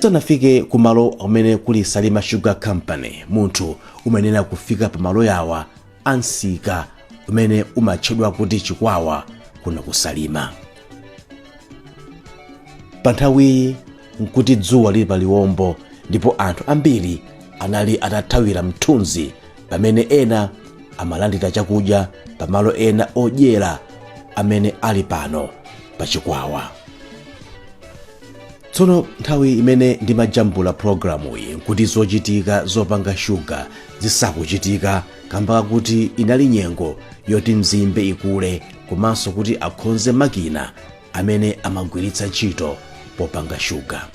Tisanafike kumalo amene kuli Salima Sugar Company, munthu umayenera kufika pamalo yawa a msika umene umatchedwa kuti Chikwawa kuno ku Salima. Pa nthawiyi nkuti dzuwa lili pa liwombo ndipo anthu ambiri anali atathawira mthunzi, pamene ena amalandira chakudya pamalo ena odyera amene ali pano pa Chikwawa. Tsono nthawi imene ndimajambula pulogalamu iyi nkuti zochitika zopanga shuga zisakuchitika, kamba kuti inali nyengo yoti mzimbe ikule komanso kuti akonze makina amene amagwiritsa ntchito popanga shuga.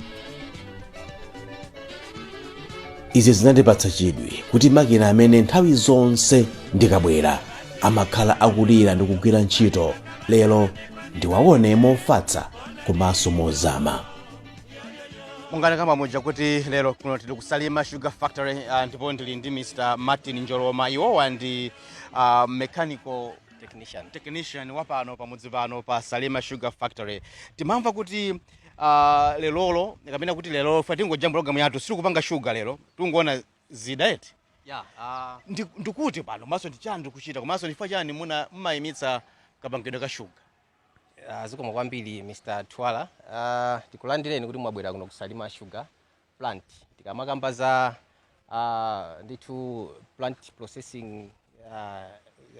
Izi zinandipatsa chidwi kuti makina amene nthawi zonse ndikabwera amakhala akulira ndi kugwira ntchito, lero ndiwaone mofatsa komanso mozama. Monga kamba muja kuti lero kuno tili ku Salima Sugar Factory, ndipo ndili ndi Mr Martin Njoloma. Iwowa ndi mechanical technician. Technician wapano pamudzi pano pa Salima Sugar Factory. Timamva kuti lelolo, kapena kuti lero fa tingojambula programu yathu, sitikupanga sugar lero, tingoona zida eti? Yeah. Ndikuti pano komanso ndi chani ndikuchita, komanso ndifukwa chani muna mmayimitsa kapangidwe ka sugar? Zikomo kwambiri, Mr Twala. Tikulandireni kuti mwabwera kuno ku Salima Sugar Plant. Tikamakamba za ndithu plant processing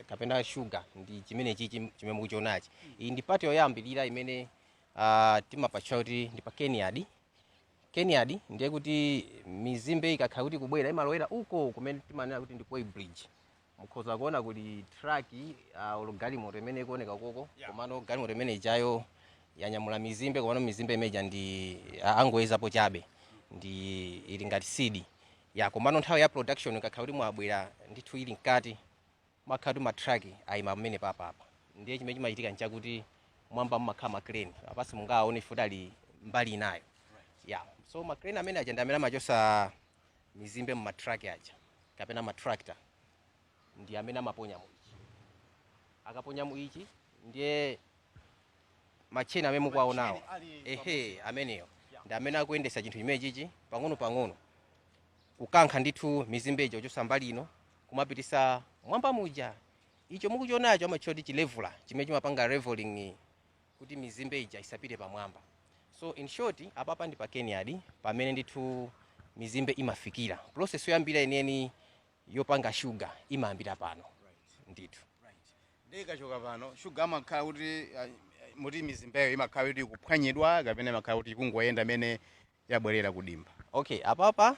kapena sugar, ndi chimene chichi chimene mukuchionachi. Iyi ndi part yoyambirira imene timapatcha kuti ndi pa cane yard. Cane yard ndiye kuti mizimbe ikakhala kuti kubwera imalowera uko kumene timanena kuti ndi ku bridge. Mukhoza kuona kuli truck olo galimoto imene ikuoneka koko. Komano galimoto imene ijayo yanyamula mizimbe, komano mizimbe imeja ndi angoyezapo chabe, ndi ili ngati seed ya. Komano nthawi ya production ikakhala kuti mwabwera ndithu ili mkati, makhala kuti ma truck ayima pamene papapa. Ndiye chimene chimachitika nchakuti mwamba mmakhala ma crane apasi, mungaone futi ali mbali inayo ya. So ma crane amene aja ndi amene amachosa mizimbe mu ma truck aja kapena ma tractor, ndi amene amaponya mu ichi. Akaponya mu ichi, ndiye macheni amene mukuwaonawo, ehe, ameneyo ndi amene akuyendesa chinthu chimene chichi pang'ono pang'ono, kukankha ndithu mizimbe ija kuchosa mbali ino kumapitisa mwamba muja. Icho mukuchionacho amatchula kuti chi leveler, chimene chimapanga leveling kuti mizimbe ija isapite pamwamba. So in short, apapa ndi pa cane yard pamene ndithu mizimbe imafikira. Process yoyambira yeniyeni yopanga sugar imayambira pano ndithu. Ndikachoka pano, shuga amakhala kuti muti mizimbeyo imakhala kuti ikuphwanyidwa kapena imakhala kuti ikungoyenda imene yabwerera kudimba? Okay, apapa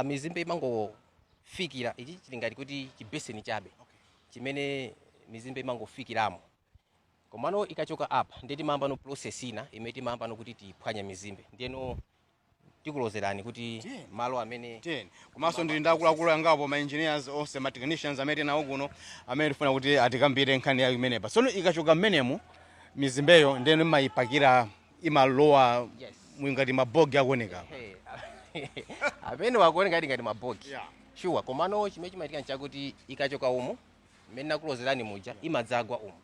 mizimbe imangofikira. Ichi chili ngati kuti chibeseni chabe chimene mizimbe imangofikiramo. Komano ikachoka apa, ndiye timayamba no process ina imene timayamba no kuti tiphwanye mizimbe. Ndiyeno tikulozerani kuti malo amene Tiyeni. Komanso ndili ndi akuluakulu angapo, ma engineers onse, ma technicians amene tinawo kuno, amene tifuna kuti atikambire nkhani yayo imenepa. Tsono ikachoka mmenemu mizimbeyo, ndiyeno imayipakira, imalowa ngati mabogi akuoneka? Hey, amene wakuoneka ngati mabogi. Sure, komano chimene chimachitika nchakuti ikachoka umu mmene nakulozerani muja, imadzagwa umu.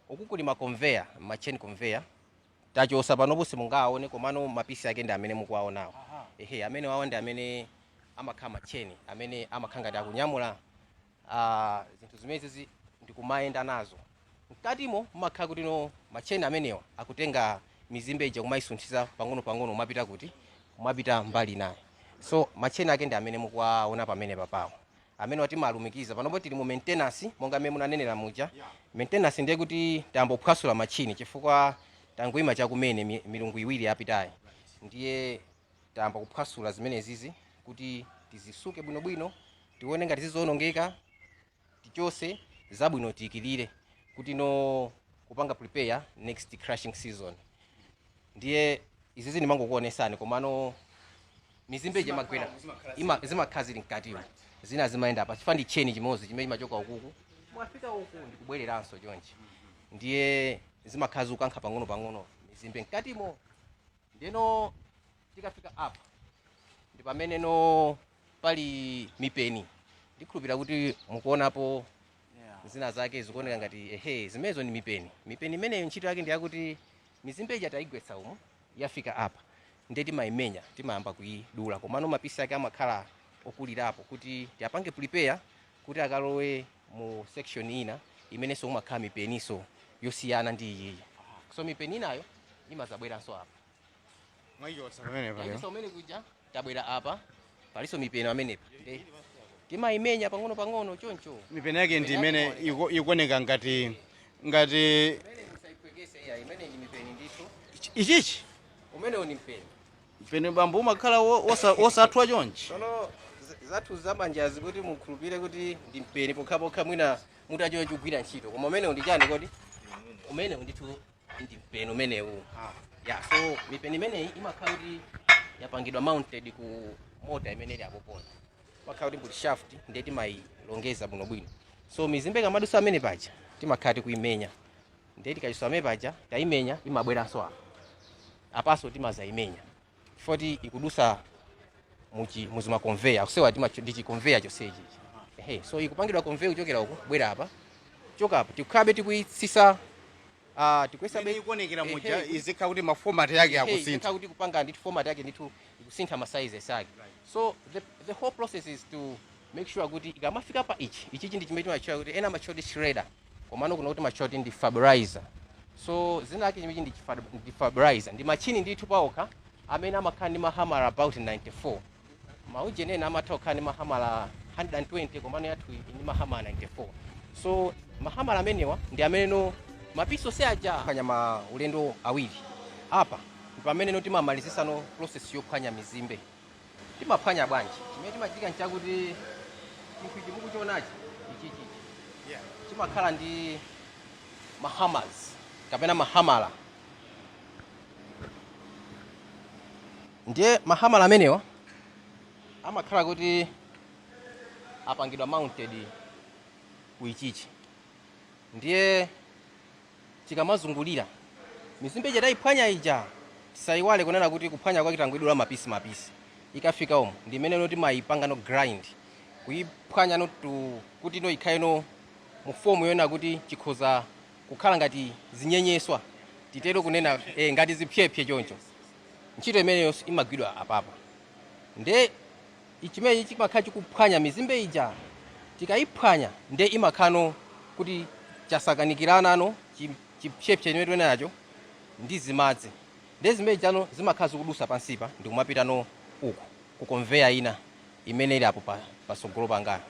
Uku kuli ma conveyor, ma chain conveyor. Tachosa panopo, simungaone, komano ma piece ake ndi amene mukuwaonawo. Ehe, amene wawo ndi amene amakhala ma chain amene amakhala ngati akunyamula zinthu zimenezi ndikumayenda nazo mkatimo. Mumakhala kuti no ma chain amenewa akutenga mizimbe ija kumayisunthisa pang'ono pang'ono, kumapita kuti, kumapita mbali inayo. So ma chain ake ndi amene mukuwaona pamene papawo, amene watimalumikiza. Panopo tili mu maintenance, monga mmene munanenera muja. Maintenance ndiye kuti tambophwasula machini, chifukwa tangoyima chakumene milungu 2 yapitayi. Ndiye tayamba kuphwasula zimenezizi kuti tizisuke bwinobwino, tione ngati zizowonongeka, tichose zabwino, tiyikirire kuti no kupanga prepare next crushing season. Ndiye izizi ndimangokuonesani, komano mizimbe ija imagwera zimakhala zili mkatimo, zina zimayenda apa chifukwa ndi chain chimodzi chimene chimachoka ukuku, mwafika uku ndikubwereranso chonchi. Ndiye zimakhala zikukankha pang'ono pang'ono mizimbe mkatimo. Ndiyeno tikafika apa ndi pamene no pali mipeni. Ndikhulupira kuti mukuonapo zina zake zikuoneka ngati, ehe, zimenezo ndi mipeni. Mipeni imeneyo ntchito yake ndi yakuti mizimbe ija tayigwetsa umu, yafika apa. Ndiye timayimenya, timayamba kuyidula, komano ma pieces ake amakhala okulirapo kuti tiapange prepare kuti akalowe mu section ina imenenso umakhala mipeniso yosiyana ndi iyiyi. So mipeni inayo imazabweranso apa. Mwayichotsa pamene payo. Yayichotsa umene kuja, tabwera apa, palinso mipeni amenepa. Ndiye timayimenya pang'ono pang'ono choncho. Mipeni yake ndi imene ikuoneka ngati Imene musayiphwekese iya, imene ndi mipeni ndithu. Ichichi? Umenewo ni mpeni. Mpeni bambo umakhala wosathwa chonchi? Tsono zathu zamanjazi kuti mukhulupire kuti ndi mpeni pokhapokha mwina mutachoka chikugwira ntchito, koma umenewu ndi chani kodi? Umenewu ndithu ndi mpeni umenewu. Ya, so mipeni imeneyi imakhala kuti yapangidwa mounted ku mota imene ili apopona, imakhala kuti mbuti shaft, ndiye timayilongeza bwinobwino. So mizimbe ikamadusa amene paja timakhala tikuimenya, ndiye tikachosa amene paja tayimenya, imabweranso apa, apaso timazayimenya foti ikudusa muchi muzima conveyor akusewa ndi chi conveyor chonsechi. Ehe, so ikupangidwa conveyor kuchokera uku bwera apa, choka apa tikukhabe tikuyitsisa, tikuyesa Imene ikuonekera muja Ehe. izikhala kuti ma format yake Ehe, akusintha. Izikhala kuti kupanga ndithu format yake ndithu ikusintha ma sizes ake. So the whole process is to make sure kuti ikamafika pa ichi, ichichi ndi chimene timachula kuti ena amachula kuti shredder, komano kuno kuti timachula kuti ndi fiberizer. So zina lake chimechi ndi ndi fiberizer, ndi machini ndithu paokha amene amakhala ndi mahamala about 94. Maujeni ena amatha kukhala ndi mahamala 120, komano yathu iyi ndi mahamala 94. So mahamala amenewa ndi ameneno ma pieces onse aja phwanya ma ulendo awiri. Apa ndi pameneno timamalizisano process yophwanya mizimbe. Timaphwanya bwanji? Chimene timachitika nchakuti chinthu ichi mukuchionachi, ichichichi, chimakhala ndi mahammers kapena mahamala. Ndiye mahamala amenewa amakhala kuti apangidwa mounted ku ichichi, ndiye chikamazungulira mizimbe ija tayiphwanya ija, tisayiwale kunena kuti kuphwanya kwake tangoidula ma pieces ma pieces, ikafika umo ndi imene no timayipanga no grind, kuyiphwanya no to kuti no ikhale no mu form yona kuti chikhoza kukhala ngati zinyenyeswa, titero kunena, ngati zipyepye choncho. Ntchito imeneyo imagwidwa apapa. Nde ichimenechi chimakhala chikuphwanya mizimbe ija. Tikayiphwanya nde imakhala kuti chasakanikirana no chipyepye chimene tikuona nacho ndi zimadzi. Nde zimene jano zimakhala zikudusa pansipa ndikumapita no uku ku conveyor ina imene ili apo pasogolo pangayo.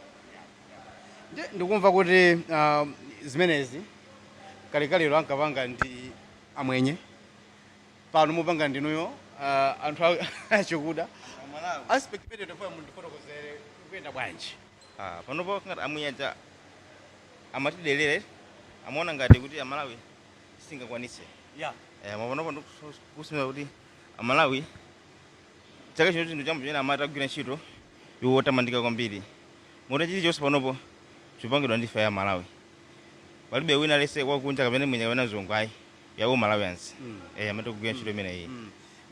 Ndikumva kuti zimenezi kalekalero ankapanga ndi amwenye, pano mupanga ndinuyo, anthu achikuda. Aspect imene ndifuna mundifotokozere, ikuyenda bwanji? Ah, panopo ngati amwenye aja amatidelere, amaona ngati kuti Amalawi singakwanise. Koma panopo ndikusimira kuti Amalawi chaka chino chinthu chambo chimene amati agwira ntchito iwo otamandika kwambiri, moti chilichonse panopo chipangidwa ndi ife ya Malawi, palibe wina lese wakunja kapena mwenye kapena mzungu ayi, yawo Malawians amati kugwira ntchito imeneyi.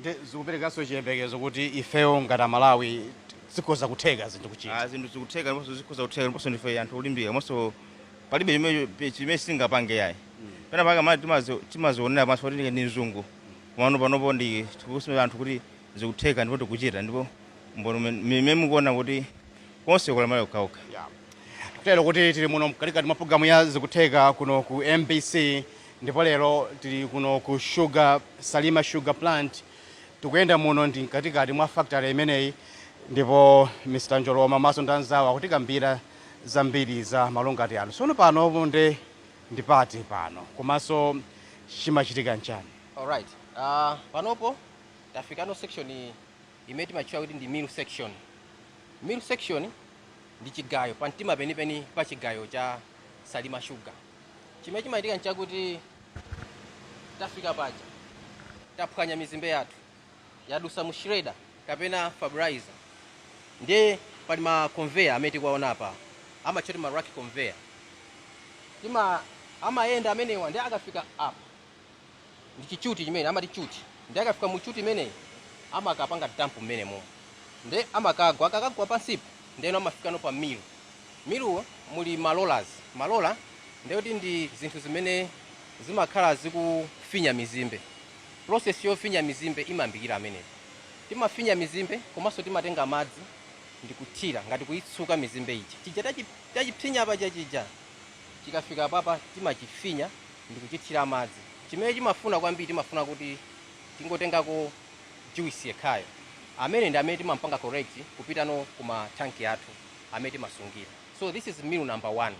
Ndi zikuperekanso chiyembekezo kuti ifeyo ngati Amalawi zikhoza kutheka zinthu kuchita. Ah, zinthu zikutheka ndiponso zikhoza kutheka, ndiponso ndife anthu olimbika, ndiponso palibe chimene sitingapange yayi. Pena pake amati timazionera pansi kuti ndi mzungu, komano panopo ndi tikusimira anthu kuti zikutheka ndipo tikuchita, ndipo mboni mmene mukuona kuti konse kulamala kukhauka. Kutero kuti tili muno mkatikati mwa programu ya Zikutheka kuno ku MBC, ndipo lero tili kuno ku sugar, Salima Sugar Plant. Tikuyenda muno ndi mkatikati mwa factory imeneyi, ndipo Mr Njoloma maso ndi anzawo akutikambira zambiri za malongati ano. Sono pano ndi ndipati pano, komanso chimachitika nchani? Alright, panopo tafikano section imene timatchula kuti ndi mill section. Mill section ndi chigayo, pamtima penipeni pa chigayo cha Salima Sugar. Chimene chimachitika nchakuti tafika paja, taphwanya mizimbe yathu, yadusa mu shredder kapena fiberizer, ndiye pali ma conveyor amene tikuwaona apa, amatchula ma rack conveyor. Tima amayenda amenewa, ndiye akafika apa ndi chi chute chimene amati chute, ndiye akafika mu chute imeneyi amakapanga dump mmene momwe, ndiye amakagwa. Akakagwa pansipo ndiyeno amafikano pa mill. Millwo muli ma rollers. Ma roller ndiye kuti ndi zinthu zimene zimakhala zikufinya mizimbe. Process yofinya mizimbe imayambikira amenepo. Timafinya mizimbe komanso timatenga madzi ndikuthira ngati kuyitsuka mizimbe ija. Chija tachipsinya paja chija chikafika papa timachifinya ndikuchithira madzi. Chimene chimafuna kwambiri, timafuna kuti tingotengako juice yekhayo amene ndi amene timampanga collect kupitano kuma tanki athu amene timasungira. So this is mill number one.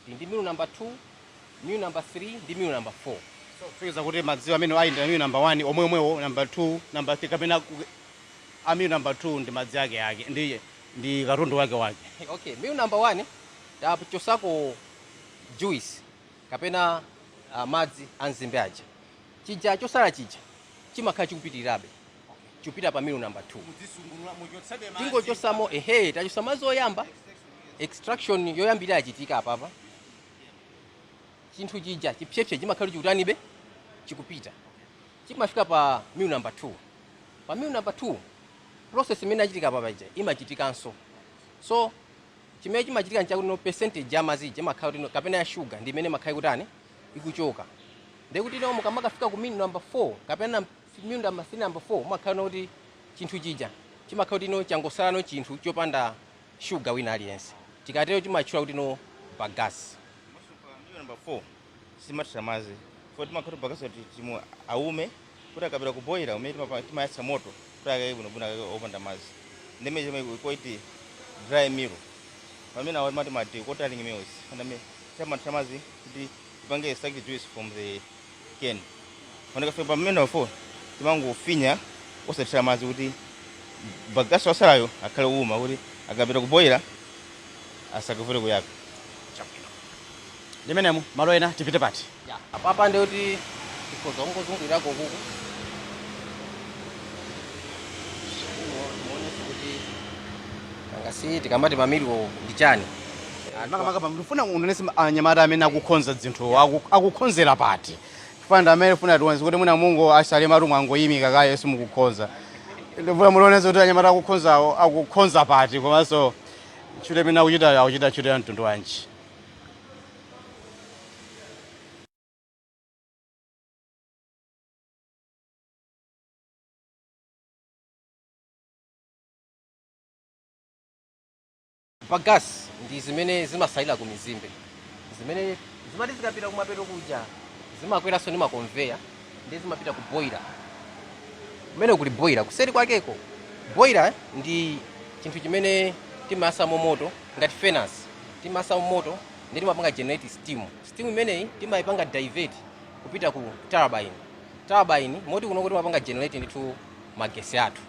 Ndi mill number two, mill number three ndi mill number four. So kusonyeza kuti madziwo amene ayenda mill number 1 omwe omwewo, number 2, number 3, kapena a mill number 2 ndi madzi ake ake ndi katundu wake wake? Okay, mill number one tachosako juice kapena madzi a nzimbe aja. Chija chosala chija chimakhala chikupitirirabe, chikupita pa mill number 2. Tingochosamo, ehe, tachosa madzi oyamba. Extraction yoyambirira yachitika apapa. Chinthu chija chipyepye chimakhala chikutanibe, chikupita, chimafika pa mill number 2. Pa mill number 2 process imene yachitika papa ija imachitikanso. So chimene chimachitika nchakuti no percentage ya madzi ija imakhala kuti kapena ya sugar ndi imene imakhala ikutani, ikuchoka. Ndekuti no mukamakafika ku mill number 4 kapena mill number 3, number 4, umakhala kuti chinthu chija chimakhala kuti no changosala no chinthu chopanda sugar wina aliyense. Tikatero chimatchula kuti no bagasse. Mill number 4 simathira madzi fo timakhala bagasse kuti timu aume kuti akapita kuboira umene timayatsa moto kuti akake bwinobwino, akake opanda madzi. Ndimene chimene we call it dry mill. Pamene awo timati ma dewatering mills andame timathira madzi kuti tipange extract juice from the cane. Pano kafika pa mill number 4 timangofinya osathira madzi kuti bagasse wasalayo akhale uma kuti akapita kuboira asakavute kuyaka. Chabwino, ndimenemo. Malo ena tipite pati? Ya, apapa ndikuti tikhoza kungozungulirako kuku muonese kuti angasi tikamati ma mill wo ndi chani. Makamaka ndifuna unenese anyamata amene akukhonza zinthu akukhonzera pati, chifukwa ndi amene funa tiwonese kuti mwina mungo asale matu mwangoyimika kaye simukukhonza. Ndifuna mulionese kuti anyamata akukhonzawo akukhonza pati, komanso ntchito imene akuchita, akuchita ntchito ya mtundu wanji. Bagasse ndi zimene zimasalira ku mizimbe, zimene zimati zikapita kumapeto kuja zimakweranso ndi ma conveyor ndi zimapita ku boiler kumene kuli boiler kuseri kwakeko. Boiler ndi chinthu chimene timayasamo moto ngati furnace. Timayasamo moto ndi timapanga generate steam. Steam imeneyi timayipanga divert kupita ku turbine. Turbine moti kunoko timapanga generate ndithu magesi athu.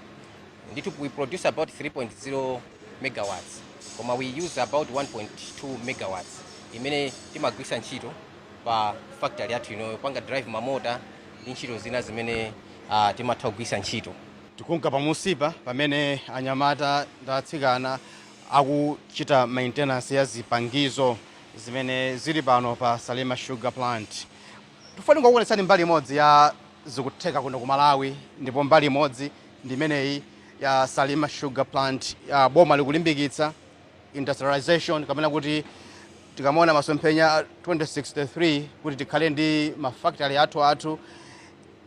Ndithu we produce about 3.0 megawatts, koma we use about 1.2 megawatts imene timagwisa ntchito pa factory yathu inoyo panga drive mamota ndi ntchito zina zimene timatha kugwisa ntchito. Tikunka pamusipa pamene anyamata ndi atsikana akuchita maintenance ya zipangizo zimene zili pano pa Salima Sugar Plant. Tifuna kukuonetsani mbali imodzi ya zikutheka kuno ku Malawi, ndipo mbali imodzi ndi imeneyi ya Salima Sugar Plant. Ya boma likulimbikitsa industrialization, kapena kuti tikamaona masomphenya 2063 kuti tikhale ndi mafactory athu athu,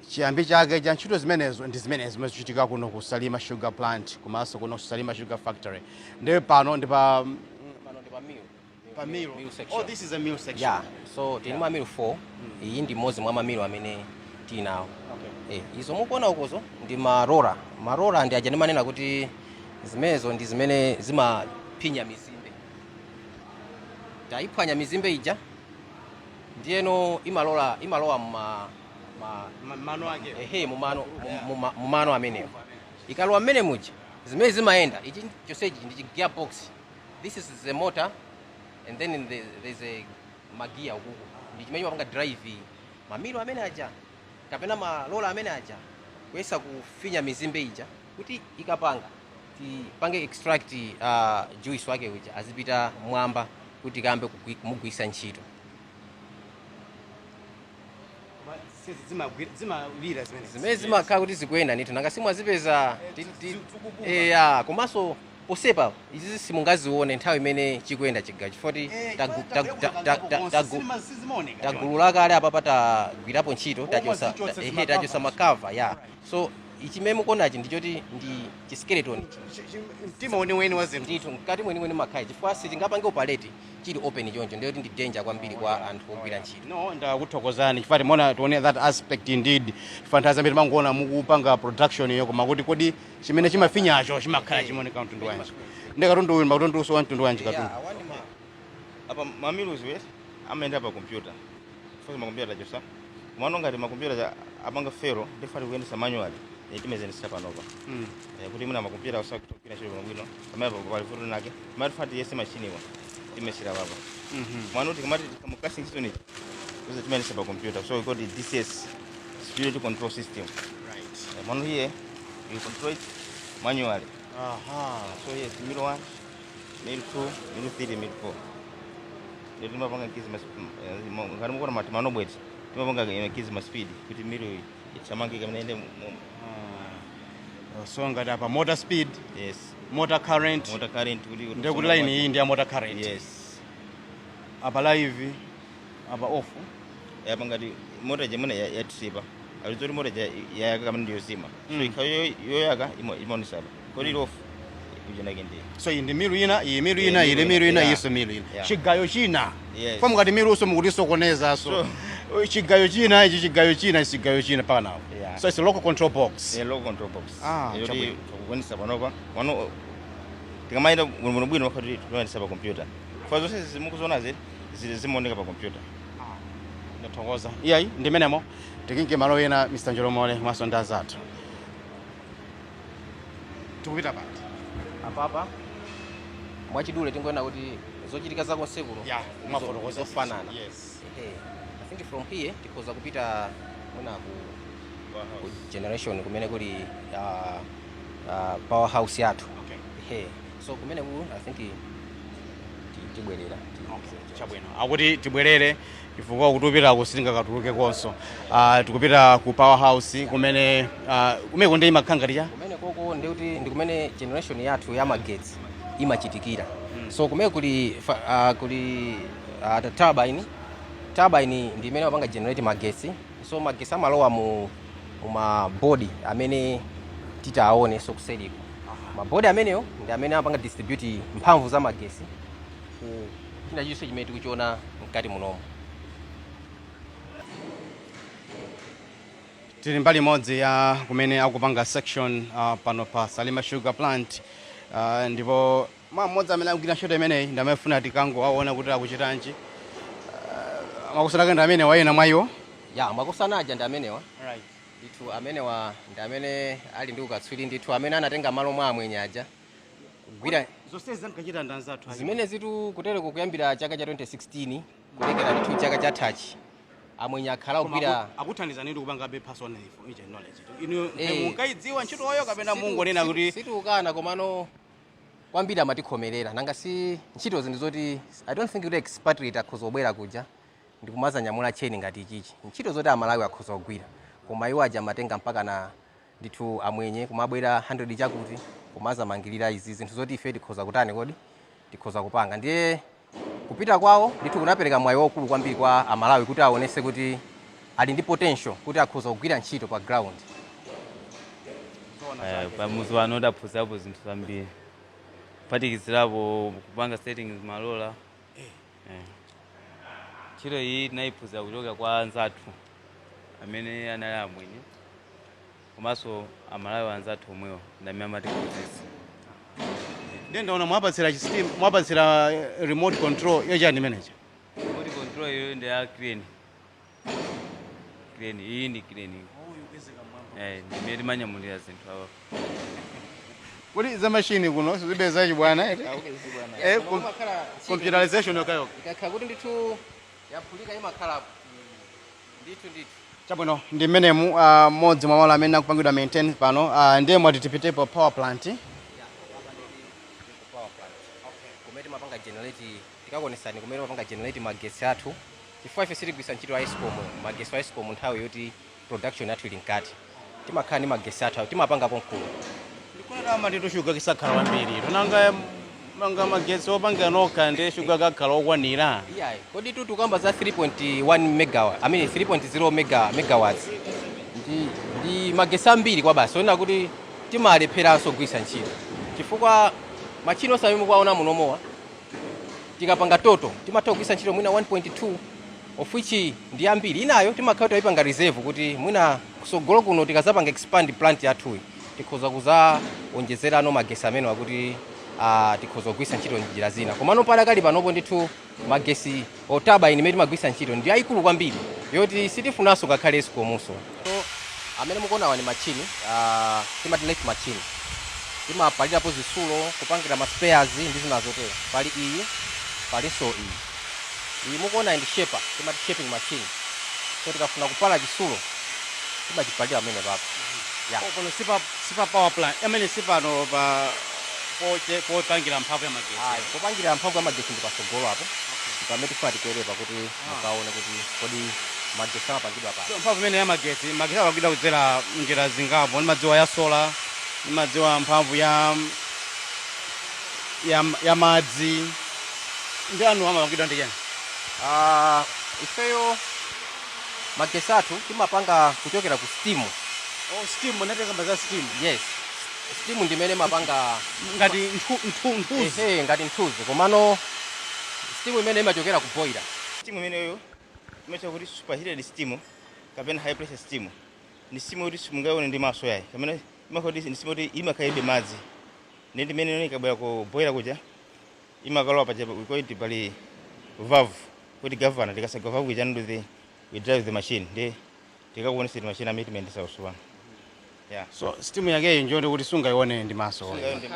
chiyambi chake cha ntchito zimenezo ndi zimenezi zimene zikuchitika kuno ku Salima Sugar Plant komanso kuno ku Salima Sugar Factory. Ndi pano ndi pa Pano ndi pa mill. Pa mill. Mill section. Oh, this is a mill section. Yeah, so tili ma mill 4. Iyi ndi mmodzi mwa ma mill amene tili nawo. Izo mukuona ukozo ndi ma roller. Ma roller ndi aja ndimanena kuti zimenezo ndi zimene zimaphinya mizimbe. Tayiphwanya mizimbe ija, ndiyeno imalola imalowa muma ma, Mano ake. Ehe, mumano amenewo. Ikalowa mmene muja, zimene zimayenda ichi chonsechi ndi chi gearbox. This is the motor and then there's a ma gear ukuku, ndi chimene chimapanga drive ma mill amene aja kapena ma roller amene aja kuyesa kufinya mizimbe ija kuti ikapanga tipange extract juice wake uja azipita mwamba kuti kambe kumugwisa ntchito. Zimalira zimene. Zimene zimakhala kuti zikuyenda ndithu, nanga simwazipeza eya. Komanso posepa izizi simungazione nthawi imene chikuyenda chigawo chifukwa tagulula kale apapa, tagwirapo ntchito, tachosa zichotse ehe, tachosa zima cover. Ma cover, ya. So Ichi mukuonachi ndichoti ndi chiskeleton. Mtima weniweni wa zinthu. Ndithu, mkati mwenimweni makhayi, chifukwa sitingapange operate chili open choncho, ndiyoti ndi danger kwambiri kwa anthu ogwira ntchito. No, ndakuthokozani chifukwa timaona tione that aspect indeed, chifukwa nthawi zambiri timangoona mukupanga production iyo, koma kuti kodi chimene chimafinyacho chimakhala chimaoneka mtundu wanji? Ndi katundu uyu, matundu uso wa mtundu wanji katundu? Yeah, awandi Apa mamills we amayenda pa computer futi makompyuta chosa kumano ngati makompyuta apanga fail, ndifati kuyendesa manually timezendesa panopa. Kuti muna makompyuta usakugwira ntchito bwinobwino pamene pali vuto nake pamene tifati yese machiniwa timesera papa mwano tikamati tikamukasing system ichi kuze timayendesa pa computer, so we call it DCS, security control system. Mwano here you control it manually. So here it's mill 1, mill 2, mill 3, mill 4. Ndio timapanga kizi ngati mukuona mati manobweti timapanga kizi ma speed kuti mill ithamange kamene ende So ngati apa motor speed, yes, motor current, motor current kuti ndekuti line iyi ndi ya motor current. Yes. Apa live, apa off. Apa ngati motor jamene yatripa alizoti motor yayaka kamene ndiyozima, so ikha yoyaka imaonesa apa kodi ili off kujenake ndiye. So iyi ndi mill ina, iyi mill ina, Yeah, iyi mill mill ina, ina. iyiso mill ina. Chigayo china. Fa mukati mill uso mukutisokoneza, so chigayo china ichi, chigayo china ichi, chigayo china paka nawo. So it's a local control box. Yeah, local control box. Yoti Chabwino. tikukwanisa panopa pano tikamayenda bwino bwino wakati timayendesa pa computer fa zonse zimukuzonazi zili zimaoneka pa computer. Ndathokoza. Iyayi, ndimenemo tikinke malo ena. Mr Njolomole mwaso ndi azathu, tikupita pati? Apapa mwachidule tingoona kuti zochitika zakonsekuno Ya, mwafotokoza. zofanana. Yes. Ehe. I think from here tikhoza kupita mwina ku generation kumene kuli power house yathu. Ehe. So kumene ku I think tibwerera. Chabwino, akuti tibwerere chifukwa kutupita sitingakatuluke konso. Tikupita ku power house kumene kumene ndi imakhala ngati cha Kumene koko ndikuti ndi kumene generation yathu ya magetsi imachitikira. So kumene kuli kuli turbine. Turbine ndi imene mapanga generate magetsi. So magetsi amalowa mu mabodi amene titaone. So kuseriko mabodi ameneyo ndi amene amapanga distribute mphamvu za magetsi ku china chilichonse chimene tikuchiona mkati munomo. Tili mbali imodzi ya kumene akupanga section pano pa Salima Sugar Plant, ndipo mwa mmodzi amene akugwira ntchito imeneyi ndi amene funa tikangowaona kuti akuchitanji. Makusana ndi amene wayena mwa iwo. Ya, makosana aja ndi amenewa. Ndithu, amenewa ndi amene ali ndi ukatswiri ndithu, amene anatenga malo mwa amwenye aja kugwira. Zonse zankachita ndi anzathu. Zimene zitu kutereko kuyambira chaka cha 2016 kulekera ndithu chaka chathachi, amwenye akhala kugwira. Akuthandiza nini kupanga be personal icho knowledge inu? Eh. Munkaidziwa ntchitoyo kapena mungonena kuti Sitikukana, komano kwambiri amatikhomerera. Nanga si ntchito zinthu zoti I don't think kuti expatriate akhoza kubwera kuja ndikumazanyamula cheni ngati ichichi. Ntchito zoti Amalawi akhoza kugwira, koma iwo aja amatenga mpaka na ndithu amwenye kumabwera 100 chakuti kumazamangirira izi zinthu zoti ife tikhoza kutani kodi tikhoza kupanga. Ndiye kupita kwawo ndithu kunapereka mwayi waukulu kwambiri kwa Amalawi kuti aonese kuti ali ndi potential kuti akhoza kugwira ntchito pa ground. Pamuzi wano ndaphunzirapo zinthu zambiri, kuphatikizirapo kupanga settings ma roller. Ntchito iyi tinayiphunzira kuchoka kwa anzathu amene anali amwenye komanso Amalawi anzathu omwewo ndi amene amatiphunzitsa. Ndiye ndaona mwapatsira system, mwapatsira remote control yochani manager. Remote control iyo ndi ya crane. Crane iyi ndi crane, ndimene timanyamulira zinthu apa. Kuti za machine kuno zibe zachibwana ere? Computerization yokayoka. Ikakhala kuti ndithu yaphulika imakhalapo ndithu ndithu. Chabwino, ndi mmenemu mmodzi mwa malo amene akupangidwa maintain pano. Ndiye mwati tipitepo power plant. Power plant kumene timapanga generate, tikakuonesani kumene timapanga generate magetsi athu, chifukwa ife sitigwisa ntchito ESCOM, magetsi a ESCOM nthawi yoti production yathu ili mkati. Timakhala ndi magetsi athu timapanga konkuno. Ndikuona amati shuga kisakhala wambiri, tonanga manga magetsi opangira nokha ndi shuga kakhala okwanira. Iyayi, kodi tu tukamba za 3.1 megawatt, I mean 3.0 megawatts ndi Magesi ambiri kwa basi onena kuti timalepheranso kugwiritsa ntchito, chifukwa machine onse amene mukuwaona munomowa, tikapanga total timatha kugwiritsa ntchito mwina 1.2, of which ndi ambiri. Inayo timakhala tayipanga reserve kuti mwina kusogolo kuno tikazapanga expand plant yathuyi, tikhoza kuzaonjezerano magesi amene akuti tikhoza kugwiritsa ntchito njira zina. Komano padakali panopo ndithu magesi o turbine imene timagwiritsa ntchito ndi ayikulu kwambiri yoti sitifunanso ngakhale ESCOMso. So amene mukuonawa ni machine timati lathe machine, timapalirapo zitsulo, kupangira ma spares ndi zina zotero. Pali iyi, palinso iyi. Iyi mukuona ndi shaper, timati shaping machine. So tikafuna kupala chitsulo timachipalira pamene papo, yeah. Oh, pano sipa power plant amene, sipano pa popangira mphamvu ya magetsi? Ayi, popangira mphamvu ya magetsi ndi pasogolo apo, pamene tifuna tikwerepa kuti mukaone kuti kodi magetsi amapangidwa pa So mphamvu imene ya magetsi, magetsi amapangidwa kudzera njira zingapo. Ndimadziwa ya solar, ndimadziwa mphamvu ya madzi. Ndi anu amapangidwa ndi chani? Ifeyo magetsi athu timapanga kuchokera ku steam. Oh, steam, munatenga za steam. Yes, steam ndimene mapanga. Ngati nthuzi? Ehe, ngati nthuzi, komano steam imene imachokera ku boiler. Steam imeneyo imacha kuti superheated steam kapena high pressure steam. Ni steam yoti simungayione ndi maso yayi, kapena imakhala kuti ni steam yoti imakhalibe madzi. Ndi ndimene ikabwera ku boiler kuja, imakalowa paja, we call it, pali valve kuti governor. Tikasaka valve ija ndo the we drive the machine. Ndi tikakuonesa machine amene timayendesa usupano, yeah. So steam yakeyo njonde kuti sungayione ndi maso? Sungayione ndi.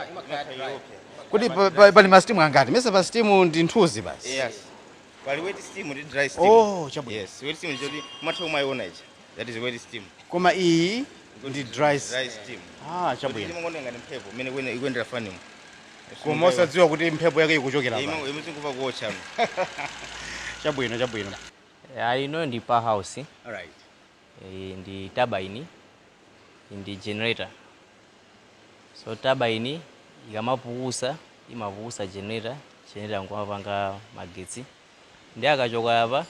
Kuti pali ma steam angati? Mese pa steam ndi nthuzi basi? Yes, pali wet steam ndi dry steam. Oh, chabwino. Yes, wet steam ndichoti umatha kumayiona ichi, that is wet steam. Koma iyi ndi dry? Dry steam. Ah, chabwino. Imangooneka ngati mphepo imene ikuyendera fanimo. Koma osadziwa kuti mphepo yake ikuchokera pa Imwe zikuva kuotcha. Chabwino. Ya, ino ndi power house. Alright. Ndi turbine, ndi generator. So turbine ikamapukusa, imapukusa generator, generator nkumapanga magetsi. Ndi akachoka apa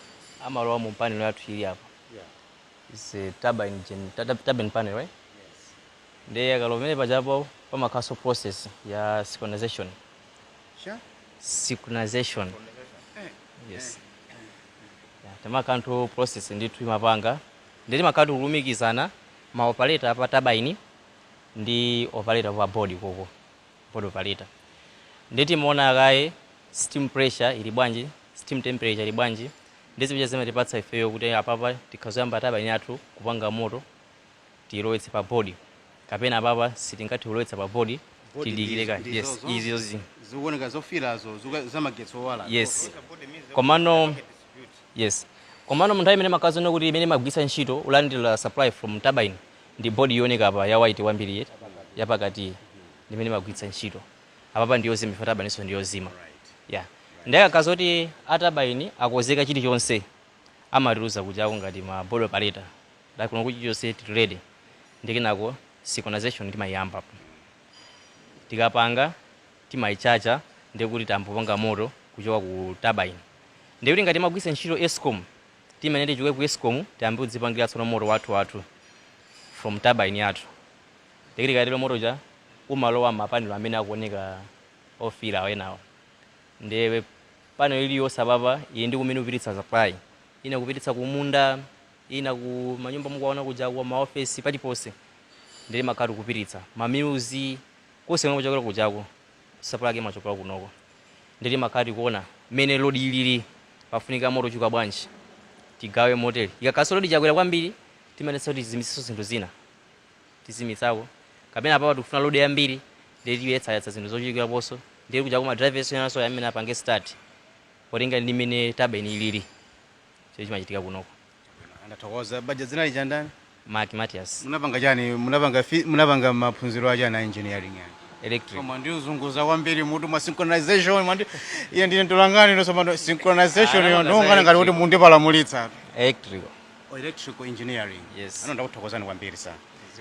amalowa mu panel yathu ili apa. It's a turbine panel, right? Ndi akalowa pamene pachapo, pamakhaso process ya synchronization. Sure. Synchronization, yes. Yeah, timakanthu process ndithu imapanga, ndi timakhala tikulumikizana ma operator pa turbine ndi operator pa board koko, board operator. Ndi timaona kaye steam pressure ili bwanji, steam temperature ili bwanji, ndi zimene zimatipatsa ifeyo kuti apapa tikhazoyamba turbine yathu kupanga moto, tiyilowetse pa board, kapena apapa sitingathe kulowetsa pa board, Board tidikire kaye. ndi Yes. zozo? Izizozi. Zikuoneka zofirazo zamagetsi owala. Yes, komano, yes, komano munthawi imene makaziona kuti imene imagwiritsa ntchito ulandira supply from turbine ndi board yooneka apa ya white kwambiri yeti yapakati, ndimene imagwiritsa ntchito. Apapa ndiyozima, ife turbine so ndiyozima, yeah. Ndiye akazi kuti a turbine akozeka chilichonse, amatiuza kuchako ngati ma board operator like kuno kuti chilichonse tili ready. Ndikenako synchronization timayiyamba. Tikapanga timayichacha, ndikuti tambopanga moto kuchoka ku turbine. Ndikuti ngati timagwiritsa ntchito ESCOM, timene tichoke ku ESCOM, tiyambe kudzipangira tsono moto wathu wathu from turbine yathu. Ndikuti tikatero moto ja umalowa ma panel amene akuoneka ofira enawo. Ndiye panel iliyonse apapa iyi ndi kumene upititsa supply, ina kupititsa kumunda, ina ku manyumba mukuwaona kuja, ku maofesi, paliponse. Ndiye makhala kupititsa ma mills konse kumene kuchokera kujako, supply yake imachokera kunoko. Ndiye makhala tikuona mmene load ilili, pafunika moto chuka bwanji, tigawe motere. Ikakhaso load chakwera kwambiri, timanetsa kuti tizimitsenso zinthu zina, tizimitsako, kapena apapa tikufuna load yambiri, ndiye tiyetsayetsa zinthu zochulukiraponso. Ndiye kuja kuma drivers enanso amene apange start potenga ndi mmene turbine ilili. Cho chimachitika kunoko. Ndathokoza. Baja dzina lija ndani? Mark Matias. Munapanga chani? Munapanga maphunziro achani a engineering yani? Electric. Koma ndiuzunguza kwambiri mutu mwa synchronization mwandi iye ndine tolangani nosomano synchronization. Ah, yo napanga za ndongana ngati kuti electric. mundipalamulitsa. Electrical. Oh, electrical engineering. Yes. Ano ndakuthokozani kwambiri sa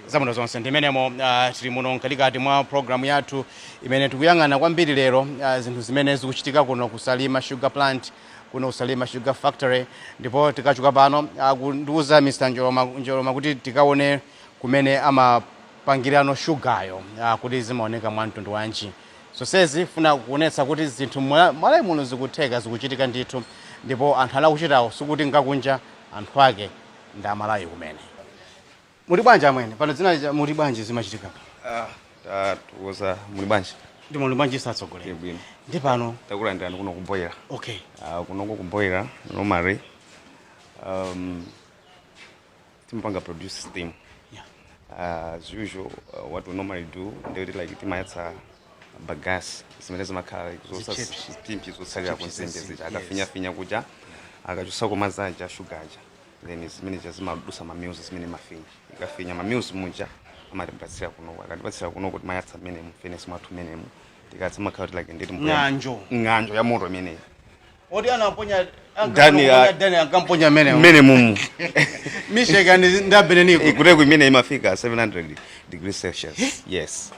zabwino zonse. Ndimenemo tili muno mkatikati mwa programu yathu imene tikuyang'ana kwambiri lero zinthu zimene zikuchitika kuno ku Salima Sugar Plant, kuno ku Salima Sugar Factory. Ndipo tikachoka pano, kundiuza Mr Njoloma, Njoloma kuti tikaone Kumene amapangirano shugayo, kuti zimaoneka mwa mtundu wanji. Zonsezi funa kuonetsa kuti zinthu Malawi muno zikutheka, zikuchitika ndithu, ndipo anthu alakuchitawo sikuti ngakunja, anthu ake ndi Amalawi kumene. Muli bwanji amwene? Pano dzina muli bwanji? Zimachitika? Ah, tatukoza. Muli bwanji? Ndi muli bwanji, satsogolera? Bwino. Ndi pano. Takulandirani kuno kuboiler. Ah, kunoko kuboiler normally timapanga produce steam. As usual, what we normally do ndekuti like timayatsa bagasse zimene zimakhala like Zichips. zipimpi zotsalira Chips. kunzimbe Zisi, zija. Akafinyafinya kuja, akachosako madzi aja, shuga aja, then zimene zija zimadusa ma mills zimene mafinya. Ikafinya ma mills muja amatipatsira kunoko. Akatipatsira kunoko timayatsa menemu, furnace mwathu menemu. Tikatsa makhala kuti like nditi Ng'anjo. Ng'anjo ya moto imeneyi. Oti anaponya Dani, Dani akamponya mene mmene mumu. Misheka ndi Abedeniko. Kuteko imene imafika 700 degrees Celsius, yes.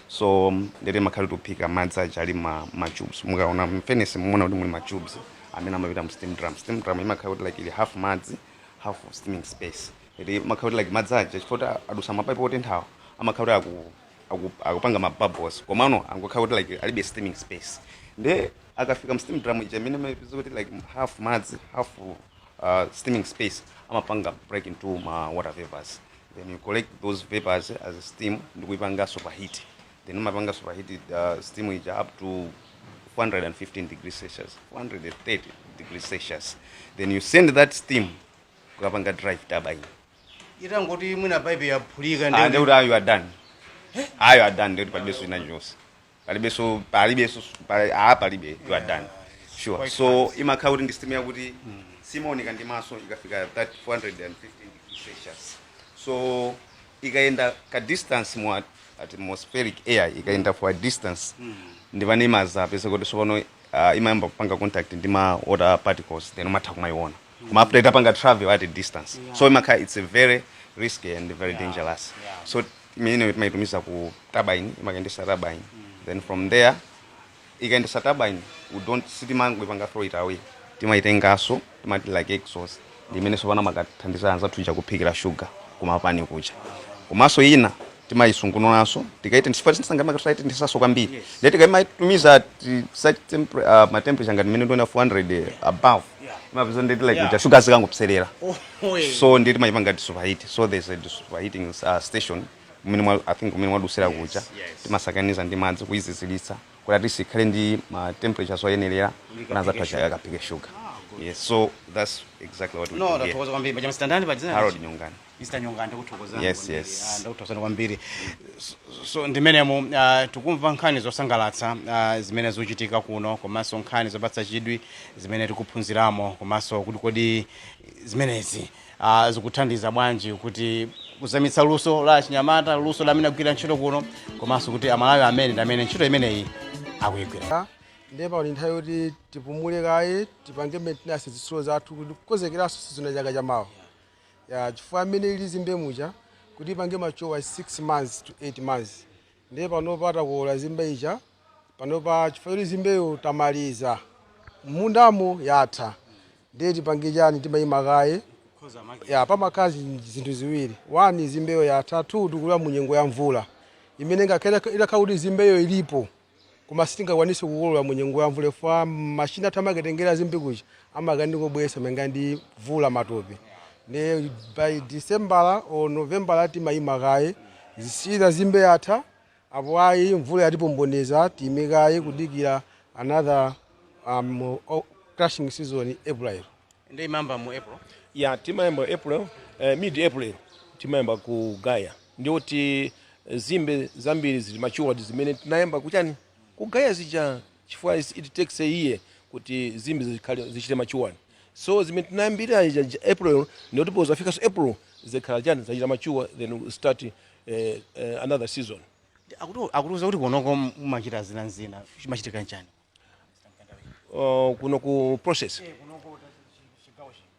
So ndete makhala tuphika madzi aja ali ma tubes. Mukaona m'furnace muona kuti muli ma tubes amene amapita mu steam drum. Steam drum imakhala kuti like ili half madzi, half steaming space. Ndete imakhala kuti like madzi aja, chifukwa adusa mapaipi otenthawo, amakhala kuti akupanga ma bubbles, komano angokhala kuti like alibe steaming space. Nde akafika mu steam drum ija imene imapeza kuti like half madzi, half steaming space, amapanga break into ma water vapors. Then you collect those vapors as a steam ndikuipanga superheat. Then umapanga superheat steam ija up to 415 degrees Celsius, 430 degrees Celsius. Then you send that steam kukapanga drive turbine. Itangoti mwina paipi yaphulika? Ah, ndekuti ayo are done, ayo are done. Ndekuti palibenso china chonse, palibenso, palibenso, palibe, you are done, sure. Quite. So imakhala kuti ndi steam yakuti simaoneka ndi maso ikafika that 415 degrees Celsius. So ikaenda ka distance mu atmospheric air, ikaenda for a distance, ndipane imazapeza kuti sopano imayamba kupanga contact ndi ma water particles, then umatha kumayiona. Koma after itapanga travel at a distance, so imakhala, it's a very risky and very dangerous. So imene timayitumiza ku turbine, imakayendesa turbine. Then from there, ikaendesa turbine, we don't, sitimangoipanga throw it away. Timaitengaso, timati like exhaust, ndimene sopano amakathandiza anzathu ija kuphikira sugar kumapani kuja. Komanso ina timayisungunulanso tikaite tisangamakaitendesaso kwambiri. Then tikaimatumiza such ma temperature ngati mmene ndiona 400 above, imapeza nditi like kuja sugar zikangopserera. So ndi timayipanga superheat. So there's a superheating station kumene I think kumene mwadusira kuja. Timasakaniza ndi madzi kuyiziziritsa kuti at least ikhale ndi ma temperatures oyenerera kuti anzathu aja akaphike sugar. Yes, so that's exactly what we No. do here. Tathokoza kwambiri. Paja Mr. Ndani padzina? Harold Nyongani. Mr. Nyongani, ndikuthokozani kwambiri. Yes. Ah, ndikuthokozani kwambiri. So ndimenemo tikumva nkhani zosangalatsa zimene zikuchitika kuno, komanso nkhani zopatsa chidwi zimene tikuphunziramo, komanso kuti kodi zimenezi zikuthandiza bwanji kuti kuzamitsa luso la chinyamata, luso la amene akugwira ntchito kuno, komanso kuti Amalawi amene ndi amene ntchito imeneyi akuyigwira. Ndiye pano nthawi yoti tipumule kaye, tipange maintenance zitsulo zathu kuti kukonzekeranso season ya chaka chamawa ya, chifukwa amene ili zimbe muja kuti ipange mature 6 months to 8 months. Ndiye panopa takola zimbe ija panopa, chifukwa choti zimbeyo tamaliza mmundamo, yatha. Ndiye tipange chani? Timayima kaye ya pamakhala zinthu ziwiri. One, zimbeyo yatha. Two, tikula mu nyengo ya mvula imene ngakhale itakhala kuti zimbeyo ilipo, koma sitingakwanise kukolola mu nyengo ya mvula, chifukwa mashina athu amakatengera zimbe kuja amakandikobwesa menga ndi vula matope. Ne by December or November timayima kaye zisida zimbe yatha, apo ayi mvula yatipomboneza, tiyime kaye kudikira another crushing season, April. Ndi imamba mu April? Ya, timayamba April, mid April timayamba kugaya. Ndiyoti zimbe zambiri zili matured zimene tinayamba kuchani, kugaya zija, chifukwa it takes a year kuti zimbe zikhale zichite mature. So zimene tinayambira ija April, ndiyoti pozafikanso April zikhala chani, zachita mature, then we start another season. Akutiuza kuti kunoko mumachita zinazina. Chimachitika nchani? Kuno ku process,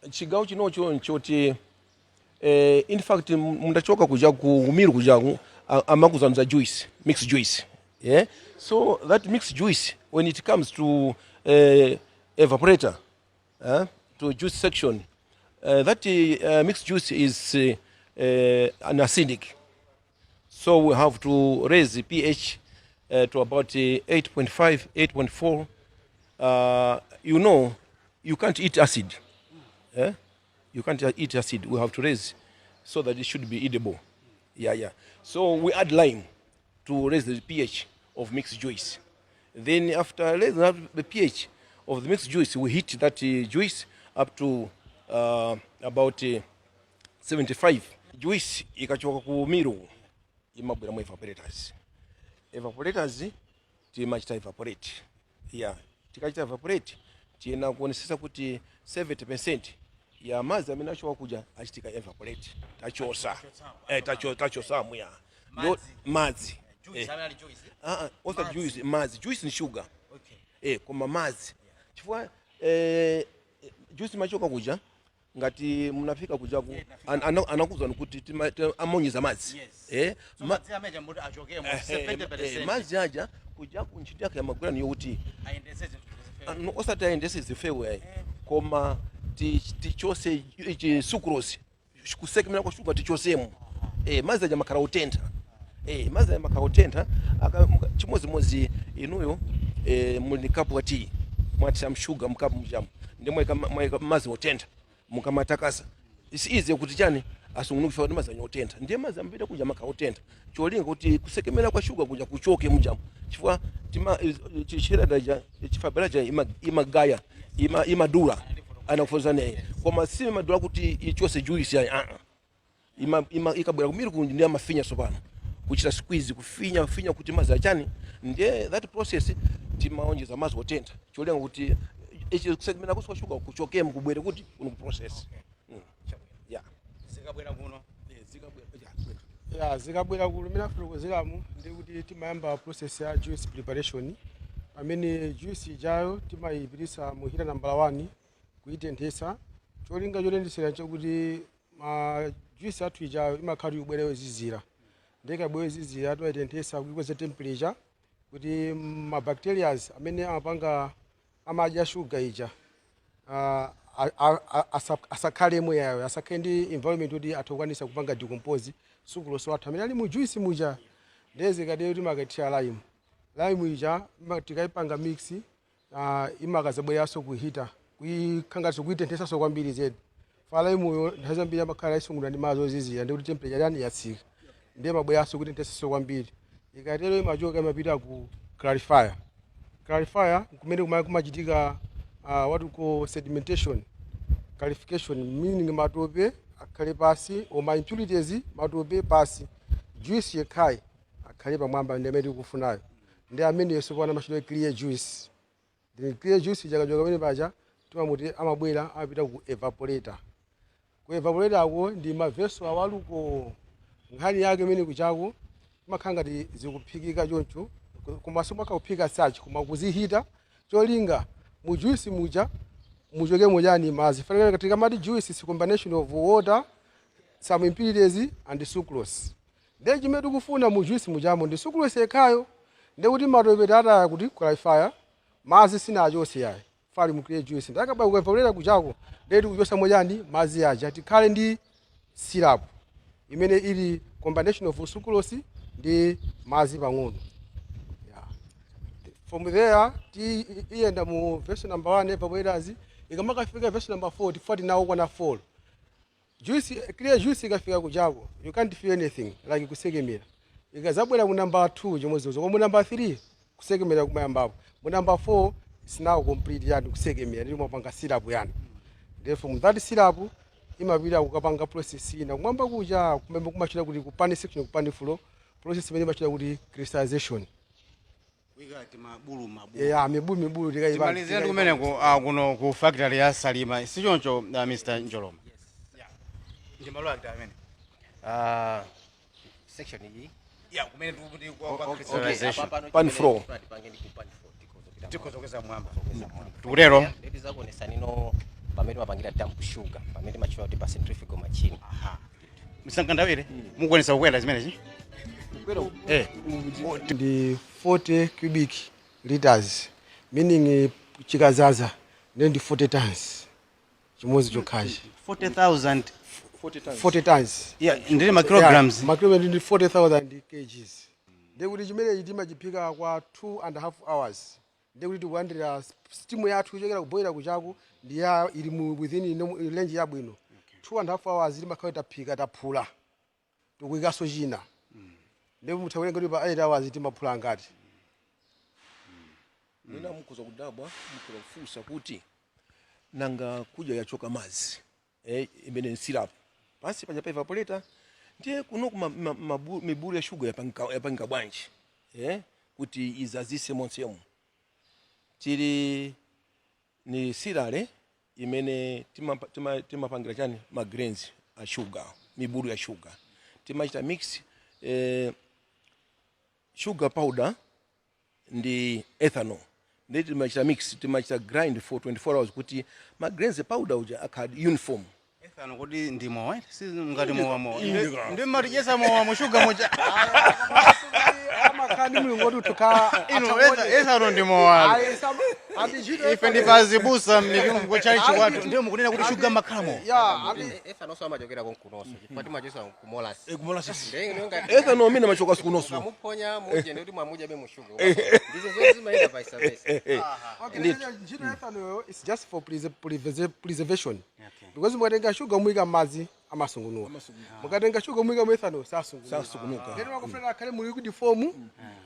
chigawo chinocho nchoti in fact mundachoka kuja ku mill kujaku amakuzanza juice, mixed juice, yeah. So that mixed juice, when it comes to evaporator, to juice section, that mixed juice is an acidic. So we have to raise the pH to about 8.5, 8.4. You can't eat acid. Eh? You can't eat acid. We have to raise so that it should be edible. Yeah. So we add lime to raise the pH of mixed juice. Then after raising up the pH of the mixed juice, we heat that juice up to about 75. Juice ikachoka ku mill imabwera mu evaporators. Evaporators timachita evaporate. Yeah, tikachita evaporate tiyena kuonesesa kuti 70% ya madzi amene achoka kuja achitika evaporate, tachosa, tachosamu ya madzi. Ah, osati juice, madzi. Juice ni sugar, koma madzi, chifukwa juice machoka kuja, ngati munafika kujaku anakuwuzani kuti amonyeza madzi. Madzi aja kujaku ntchito yake yamagwira niyo kuti no, osati ayendese zifewe ayi, koma tichose ichi sucrose, kusekemera kwa shuga tichosemo. Madzi aja makhala otentha. Madzi aja makhala otentha. Chimodzimodzi inuyo, muli kapu wa tea, mwathira mshuga mkapu mujamu, ndi mwayika madzi otentha, mukamatakasa it's easy kuti chani asungunuke kuti madzi anya otentha. Ndiye madzi amapita kuja makhala otentha, cholinga kuti kusekemera kwa shuga kuja kuchoke mujamu, chifukwa tima chisheraja chifaberaja imagaya, imadula anakufotokozani, koma si imadula kuti ichose juice ayi, ah. Ikabwera ku mill kuja ndi amafinya sopano, kuchita squeeze, kufinya finya kuti madzi achani. Ndiye that process timaonjeza madzi otentha, cholinga kuti ichi kusekemera kwa shuga kuchokemo, kubwere kuti kuno ku process. Yeah. Zikabwera kuno? Zikabwera, yeah. Ya, zikabwera ku lumene afotokozeramu, ndi kuti timayamba process ya juice preparation, pamene juice ijayo timayipitisa mu heater number 1 kuyitenthesa. Cholinga chotenthesera chokuti ma juice athu ijayo imakhala ikubwera yozizira, ndiye ikabwera yozizira timayitenthesa kuikweza temperature kuti ma bacterias amene amapanga, amadya sugar ija asakhalemo yayo, asakhale ndi environment kuti atha kukwanisa kupanga decompose sucrose wathu amene ali mu juice muja. Ndiye zikatero timakathira lime. Lime ija tikayipanga mix, imakazabweranso ku heater kuikhangaso, kuitenthesanso kwambiri zedi. Fa lime uyo nthawi zambiri amakhala isungulira ndi madzi ozizira, ndi kuti temperature yani yatsika, ndiye mabweranso kuitenthesanso kwambiri. Ikatero imachoka, imapita ku clarifier. Clarifier kumene kumachitika what we call sedimentation clarification, meaning matope akhale pasi oma impurities, matope pasi, juice yekhayi akhale pamwamba, ndi amene tikufunayo, ndi amene sopano amachita clear juice. Then clear juice chakachoka pamene paja timamuti amabwera, amapita ku evaporator. Ku evaporator ako ndi ma vessel awaluko. Nkhani yake imene kuchako imakhala ngati zikuphikika choncho, komanso makhala kuphika sachi, koma kuzihita cholinga mu juice muja muchoke muchani madzi. Fanaka tikamati juice is combination of water, some impurities and sucrose. Ndiye chimene tikufuna mu juice mujamo ndi sucrose yekhayo, ndiye kuti matope tataya kuti clarifier, madzi sinachose yayi, fali mu clear juice. Ndakabwa ku evaporator kuchako, ndiye tikuchosa mochani madzi aja, tikhale ndi syrup imene ili combination of sucrose ndi madzi pang'ono. Yeah. From there ti iyenda mu vessel number 1 evaporators, ikamakafika vessel number 4 tifuna tinawo kwana 4. Juice, clear juice ikafika kuchako, you can't feel anything like kusekemera. Ikazabwera ku number 2 chomwezozo, koma mu number 3 kusekemera kumayambapo, mu number 4 it's now complete yani kusekemera, ndi mapanga syrup yani. Then from that syrup imapita kukapanga process ina kumwamba kuja kumene kumachita kuti ku pan section, ku pan floor process imene imachita kuti crystallization. Kuika mabulu mabulu. Yeah, mibulu mibulu. Timalizira ndi kumeneko, kuno ku factory ya Salima, sichoncho, Mr Njoloma? Ndi malo ake amene Section iyi? Ya, kumene tikuti kwa Okay, crystallization. apa pano Pan chimene floor. tifuna tipange ndi ku pan floor, tikhoza kupita. Tikhoza kukweza mwamba, tikutero. Ndeti zakuonesa nino pamene timapangira dump sugar, pamene timachita kuti pa centrifugal machine. Msankandawire, mukukwanisa kukwera zimenezi? Ndi 40 cubic liters, meaning chikazaza ndi 40 tons chimodzi chokhachi. 40,000. 40 tons. 40 tons. Yeah, ndili ma kilograms. Yeah, makilograms ndi 40,000 kgs. Ndekuti chimenechi timachiphika kwa 2.5 hours. Ndekuti tikulandira steam yathu kuchokera ku boiler kuchaku ndi ya ili mu within range yabwino. 2.5 hours timakhala taphika, taphula, tikuyikaso china. Ndipo mutha kuwerenga kuti pa 8 hours timaphula ngati. Mwina mukhoza kudabwa, mukhoza kufunsa kuti nanga kuja yachoka mazi imene ni syrup pansi paja pa evaporator, ndiye kuno kuma mibulu ya sugar yapangika bwanji kuti izazise monsemu? Tili ni slurry imene timapangira chani, ma grains a sugar, mibulu ya sugar. Timachita mix sugar powder ndi ethanol, ndi timachita mix, timachita grind for 24 hours kuti ma grains powder uja akhale uniform. Ethanol kuti ndi mowa, si ngati mowa mowa? Indika. Ndi matidyesa mowa mu sugar muja. Amakhala ndi mlingo kuti tukha. Inu, ethanol ndi mowa. Ife ndipazibusa mmipingo chalichi kwathu, ndiye mukunena kuti sugar makhala mowa? Ya, ati Ethanol amachokera konkunoso, chifukwa timachosa ku molasses. Ku molasses. Ndiye ngati Ethanol amene amachoka kunoso. Mukamuponya muje, ndikuti mwamudya be mu sugar. Ndizo zonse zimayenda vice versa. Okay, ntchito ya ethanol is just for preservation. Because mukatenga sugar muyika m'madzi, amasungunuka. Mukatenga sugar muyika mu ethanol, sasungunuka. Sasungunuka. Then makufuna akhale mu liquid form,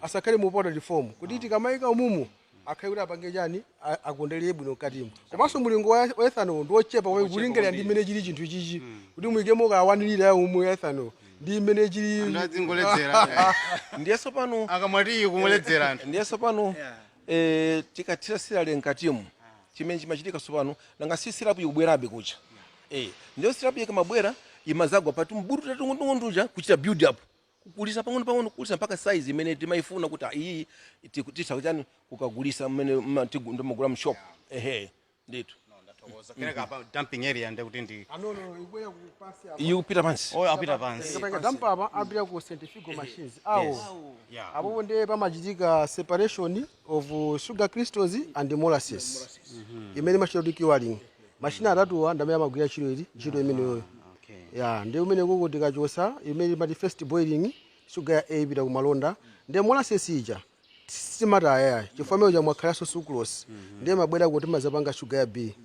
asakhale mu powdered form. Kuti tikamayika umumu akhale kuti apange chani, akonderere bwino mkatimo. Komanso mulingo wa ethanol ndi wochepa kulingalira ndi mmene chili chinthu chichi. Kuti muyikemo ka 1 liter ya umu ya ethanol ndi mmene chili. Anthu adzingoledzera. Ndiye tsopano Akamwatiyi kumuledzera anthu. Ndiye tsopano tikathira slurry mkatimu, chimene chimachitika tsopano, nanga si syrup ikubwerabe kucha, ndiyo syrup ikamabwera imazagwa pati mburu tatung'ontung'ontuja, kuchita build up, kukulisa pang'ono pang'ono, kukulisa mpaka size imene timayifuna kuti iyi titha kuchani, kukagulisa mmene ndimagula mshop, ehe, ndithu. Kenaka apa dumping area, ndekuti ndi Ah, no, ibwera ku pansi apa. Iyi kupita pansi. Oyo apita pansi. Ikapanga dump apa, apita ku centrifugal machines awo. Apopo ndiye pamachitika separation of sugar crystals and molasses, imene imachita kuti curing. Machine atatuwa ndamene amagwira ntchito ili, ntchito imeneyoyo. Ya, ndi umene kuko tikachosa imene imati first boiling, sugar ya A ipita kumalonda. Ndiye molasses ija simataya, chifukwa imene uja mwakhalanso sucrose, ndiye mabwera kuti timazapanga sugar ya B.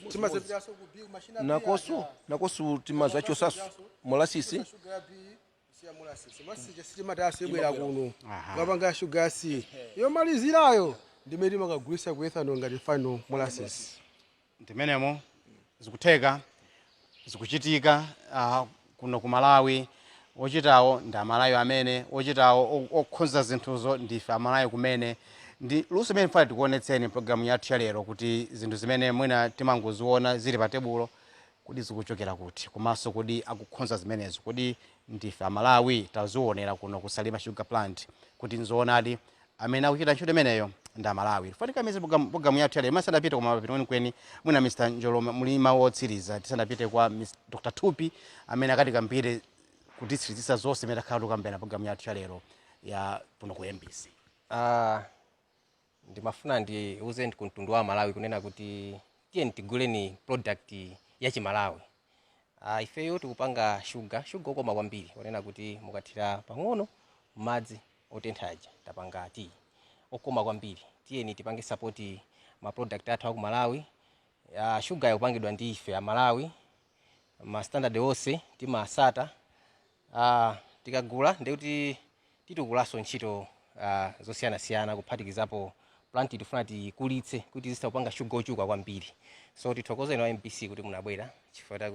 Timazapitanso ku B, machine a B. Nakoso, nakoso timazachosaso molasses. Sugar ya B kusiya molasses. Molasses sitimatayaso, ibwera kuno kukapanga sugar ya C. Yomalizirayo ndimene timakagulisa ku ethanol ngati final molasses. Ndimenemo zikutheka, zikuchitika kuno ku Malawi. Ochitawo ndi Amalawi amene ochitawo, okhonza zinthuzo ndife Amalawi kumene. Ndi luso imene mfana tikuonetseni programu yathu ya lero, kuti zinthu zimene mwina timangoziona zili pa tebulo, kodi zikuchokera kuti, komanso kodi akukhonza zimenezo kodi ndife Amalawi? Tazionera kuno ku Salima Sugar Plant kuti nzoonadi, amene akuchita ntchito imeneyo ndi Amalawi. Fanika mizi programu yathu yalero imasanapite koma mapito kwenikweni, mwina Mr Njoloma muli mawu otsiriza tisanapite kwa Mr. Dr Thupi amene akatikambire kutitsirizisa zonse imene takhala tikukambirana programu yathu yalero ya kuno ku MBC? Ndimafuna ndiuze ku mtundu wa Malawi kunena kuti tiye tiguleni product ya Chimalawi. Ifeyo tikupanga sugar, sugar okoma kwambiri, onena kuti mukathira pang'ono madzi otentha aja, tapanga tea okoma kwambiri. Tiyeni tipange support ma product athu aku Malawi. Sugar yakupangidwa ndi ife a Malawi, ma standard onse timasata. Tikagula ndikuti titukulanso ntchito zosiyanasiyana, kuphatikizapo plant tifuna tikulitse kuti zitha kupanga sugar ochuluka kwambiri. So tithokoze inu a MBC kuti munabwera chifukwa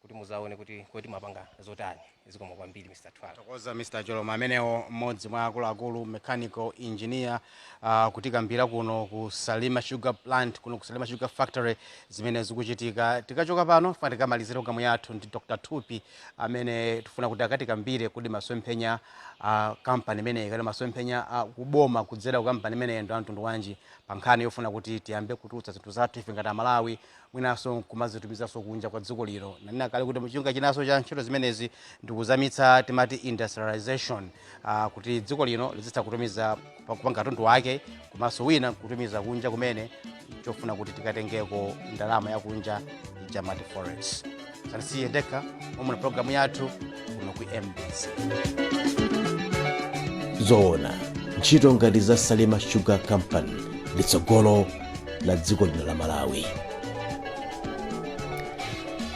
kuti muzaone kuti kodi mapanga zotani. Zikomo kwambiri, Mr Twala. Thokoza, Mr Joloma, amenewo mmodzi mwa akuluakulu, mechanical engineer, kutikambira kuno ku Salima Sugar Plant, kuno ku Salima Sugar Factory, zimene zikuchitika. Tikachoka pano funa tikamalizire programu yathu ndi Dr Thupi amene tifuna kuti akatikambire kuti masomphenya a kampani imeneyi, kapena masomphenya a kuboma kudzera ku kampani imeneyi ndi amtundu wanji pa nkhani yofuna kuti tiyambe kutulutsa zinthu zathu ife ngati Amalawi, mwinanso kumazitumizanso kunja kwa dziko lino. Nanena kale kuti muchunga chinanso cha ntchito zimenezi ndikuzamitsa timati industrialization, kuti dziko lino lizitha kutumiza kupanga katundu wake, komanso wina kutumiza kunja kumene chofuna kuti tikatengeko ndalama yakunja ija mati forex. Musandisiye ndekha momwe programu yathu kuno ku MBC. Zoona, ntchito ngati za Salima Sugar Company litsogolo la dziko lino la Malawi,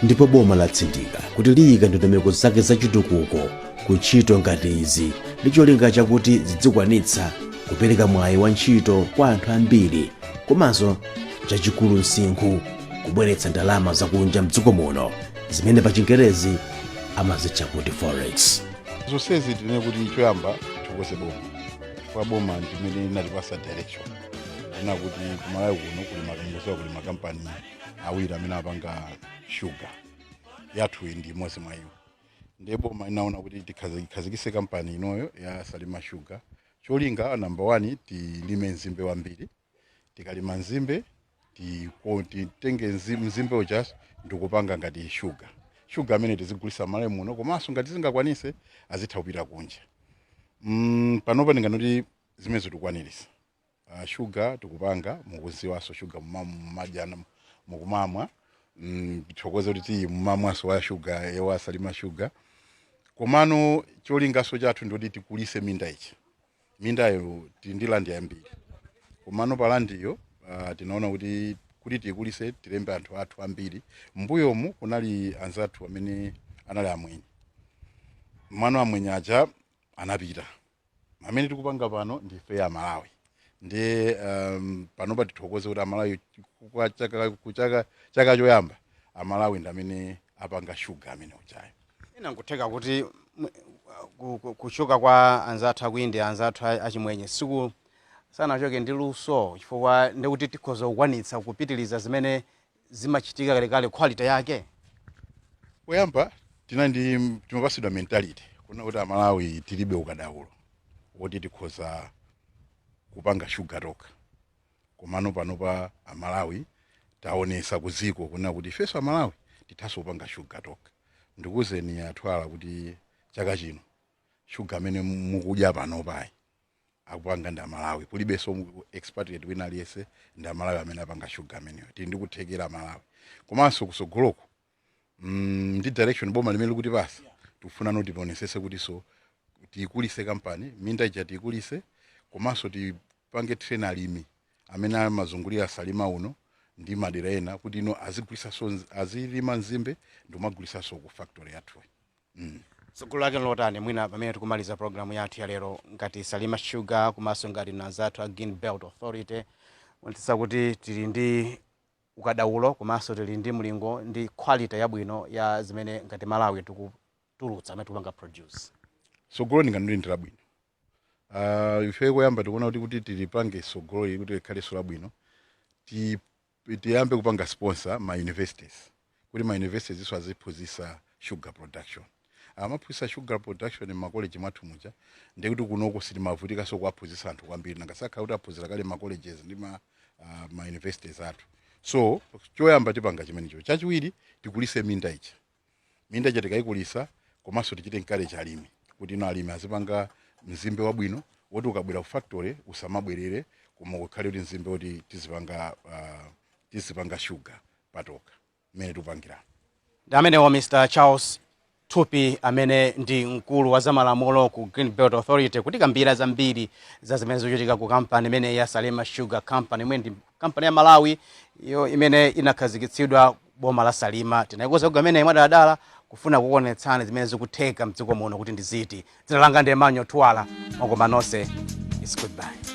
ndipo boma latsindika kuti liyika ndondomeko zake zachitukuko ku ntchito ngati izi ndi cholinga chakuti zidzikwanitsa kupereka mwayi wa ntchito kwa anthu ambiri, komanso chachikulu msinkhu kubweretsa ndalama zakunja mdziko muno, zimene pa Chingerezi amazitcha kuti forex. Zonsezi tinene kuti choyamba tithokoze boma, chifukwa boma ndimene linatipasa direction ina kuti kumalawi kuno kuli makangoziwa, kuli makampani awiri amene apanga shuga yathu, iyi ndi imodzi mwa iwo. Ndiye boma inaona kuti tikhazikise kampani inoyo ya Salima Sugar. Cholinga number one, tilime nzimbe wambiri. Tikalima nzimbe, titenge mzimbe uja ndikupanga ngati shuga, shuga amene tizigulisa Malawi muno, komanso ngati zingakwanise azitha kupita kunja. Panopa ndinganoti zimene tikukwanirisa, shuga tikupanga, mukuziwaso shuga mumadya, mukumamwa. Tithokoze kuti tiyi mumamwaso wa shuga wa Salima Shuga. Komano cholingaso chathu ndikuti tikulise minda ichi. Mindayo tili ndi land yambiri, komano pa landiyo tinaona kuti tiyikulise tilembe anthu athu ambiri. Mbuyomu kunali anzathu amene anali amwenye, mano amwenye aja anapita. Amene tikupanga pano ndife Amalawi. Ndiye panopa tithokoze kuti Amalawi kwa chaka, kuchaka chaka choyamba Amalawi ndi amene apanga shuga amene uchayo. Ina nkutheka kuti kuchoka kwa anzathu aku India, anzathu achimwenye, siku sanachoke ndi luso, chifukwa ndikuti tikhoza kukwanitsa kupitiliza zimene zimachitika kalekale, quality yake. Poyamba tinali ndi timapasidwa mentality kuna kuti Amalawi tilibe ukadaulo woti tikhoza kupanga shuga tokha. Komano panopa Amalawi taonesa kuziko kuna kuti ifenso Amalawi tithaso kupanga shuga tokha. Ndikuwuzeni Athwala kuti chaka chino shuga amene mukudya panopayi akupanga ndi Amalawi. Kulibenso expatriate wina aliyense, ndi Amalawi amene apanga shuga ameneyo. Tili ndi kuthekera Amalawi. Komanso kusogoloko, ndi direction boma limene likutipasa, tikufuna noti tionesese kuti so tiyikulise kampani, minda ija tiyikulise, komanso tipange train alimi amene amazungulira Salima uno ndi madera ena kuti ino azigulisaso, azilima nzimbe ndikumagulisaso ku factory yathu. Tsogolo lake lotani mwina pamene tikumaliza programu yathu ya lero, ngati Salima Sugar komanso ngati anzathu a Green Belt Authority, kuonetsetsa kuti tili ndi ukadaulo komanso tili ndi mlingo ndi quality yabwino ya zimene ngati Malawi tikutulutsa, amene tikupanga produce? Tsogolo ndinganoti ndi labwino. Ife koyamba tikuona kuti tilipange tsogolo ili kuti likhalenso labwino, tiyambe kupanga sponsor ma universities, kuti ma universities iso aziphunzitsa sugar production. Amaphunzitsa sugar production m'makoleji mwathu muja, ndikuti kunoko sitimavutikanso kuwaphunzitsa anthu kwambiri, nangasakhala kuti aphunzira kale ma colleges ndi ma universities athu. So choyamba tipanga chimenecho. Chachiwiri, tikulise minda ija. Minda ija tikayikulisa, komanso tichite encourage alimi kuti ino alimi azipanga mzimbe wabwino woti ukabwera ku factory usamabwerere, koma ukhale kuti mzimbe woti tizipanga sugar patoka mmene tikupangira. Ndi amenewo Mr Charles Thupi, amene ndi mkulu wa zamalamulo ku Green Belt Authority, kutikambira zambiri za zimene zikuchitika ku kampani imene ya Salima Sugar Company, imene ndi kampani ya Malawi iyo imene inakhazikitsidwa boma la Salima. Tinayikoza ku imene mwadaladala kufuna kukuonetsani zimene zikutheka mdziko muno kuti ndiziti. Dzina langa ndi Emmanuel Twala. Mwakoma nonse, is goodbye.